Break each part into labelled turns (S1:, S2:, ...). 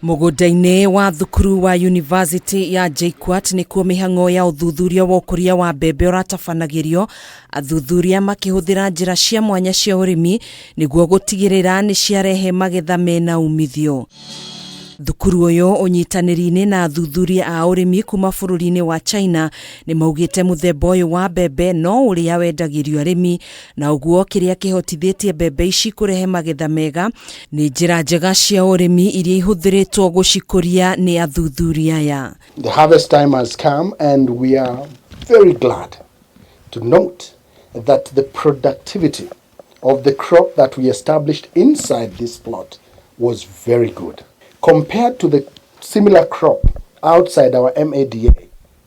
S1: Mũgũnda-inĩ wa thukuru wa University ya JKUAT nĩkuo mĩhang'o ya ũthuthuria wa ũkũria wa mbembe ũratabanagĩrio, athuthuria makĩhũthĩra njĩra cia mwanya cia ũrĩmi nĩguo gũtigĩrĩra nĩ ciarehe magetha mena umithio. Thukuru ũyũ ũnyitanĩri-inĩ na athuthuria a ũrĩmi kuma bũrũri-inĩ wa China nĩ maugĩte mũthemba ũyũ wa mbembe no ũrĩa wendagĩrio arĩmi na ũguo kĩrĩa kĩhotithĩtie mbembe ici kũrehe magetha mega nĩ njĩra njega cia ũrĩmi iria ihũthĩrĩtwo gũcikũria nĩ athuthuria aya.
S2: The harvest time has come and we are very glad to note that the productivity of the crop that we established inside this plot was very good. Compared to the similar crop outside our MADA,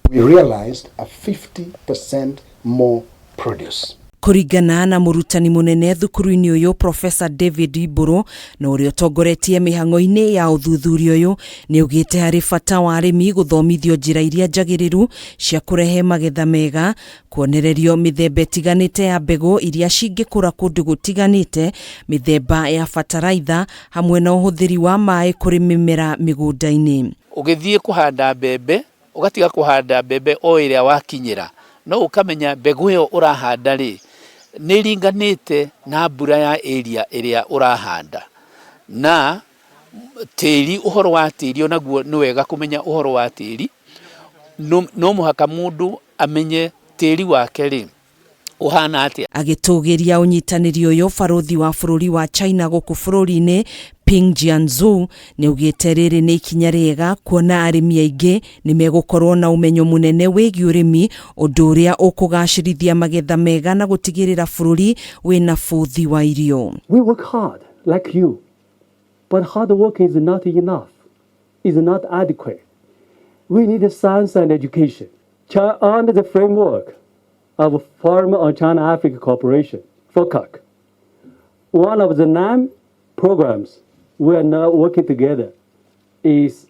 S2: we realized a 50% more produce.
S1: Kũringana na mũrutani mũnene thukuru-inĩ ũyũ Professor David Ibũrũ na ũrĩa ũtongoretie mĩhang'o-inĩ ya ũthuthuria ũyũ nĩ augĩte harĩ bata wa arĩmi gũthomithio njĩra iria njagĩrĩru cia kũrehe magetha mega, kuonererio mĩthemba ĩtiganĩte ya mbegũ iria cingĩkũra kũndũ gũtiganĩte, mĩthemba ya bataraitha hamwe na ũhũthĩri wa maĩ kũrĩ mĩmera mĩgũnda-inĩ.
S3: Ũgĩthiĩ kũhanda mbembe, ũgatiga kũhanda mbembe o ĩrĩa wakinyĩra, no ũkamenya mbegũ ĩyo ũrahanda rĩ, nĩ ĩringanĩte na mbura ya area ĩrĩa ũrahanda. Na tĩri, ũhoro wa tĩri onaguo nĩ wega kũmenya ũhoro wa tĩri, no mũhaka mũndũ amenye tĩri wake rĩ, ũhana atĩa.
S1: Agĩtũgĩria ũnyitanĩri ũyũ, barũthi wa bũrũri wa China gũkũ bũrũri-inĩ Ping Jianzhou nĩ augĩte rĩrĩ nĩ ikinya rĩega kuona arĩmi aingĩ nĩ megũkorwo na ũmenyo mũnene wĩgiĩ ũrĩmi, ũndũ ũrĩa ũkũgacĩrithia magetha mega na gũtigĩrĩra bũrũri wĩna bũthi wa irio.
S4: We work hard like you, but hard work is not enough, is not adequate. We need science and education. Under the framework of Forum on China-Africa Cooperation, FOCAC, one of the 9 programs we are now working together is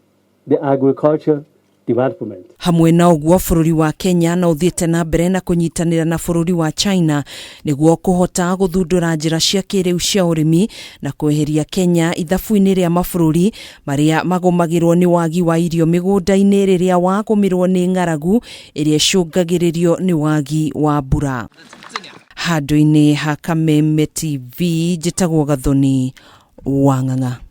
S4: the agriculture development.
S1: Hamwe na ũguo bũrũri wa Kenya no ũthiĩte na mbere na kũnyitanĩra na bũrũri wa China nĩguo kũhota gũthundũra njĩra cia kĩrĩu cia ũrĩmi na kweheria Kenya ithabu-inĩ rĩa mabũrũri marĩa magũmagĩrwo nĩ wagi wa irio mĩgũnda-inĩ rĩrĩa wagũmĩrwo nĩ ng'aragu ĩrĩa ĩcũngagĩrĩrio nĩ wagi wa mbura. Handũ-inĩ ha Kameme TV njĩtagwo Gathoni Wang'ang'a.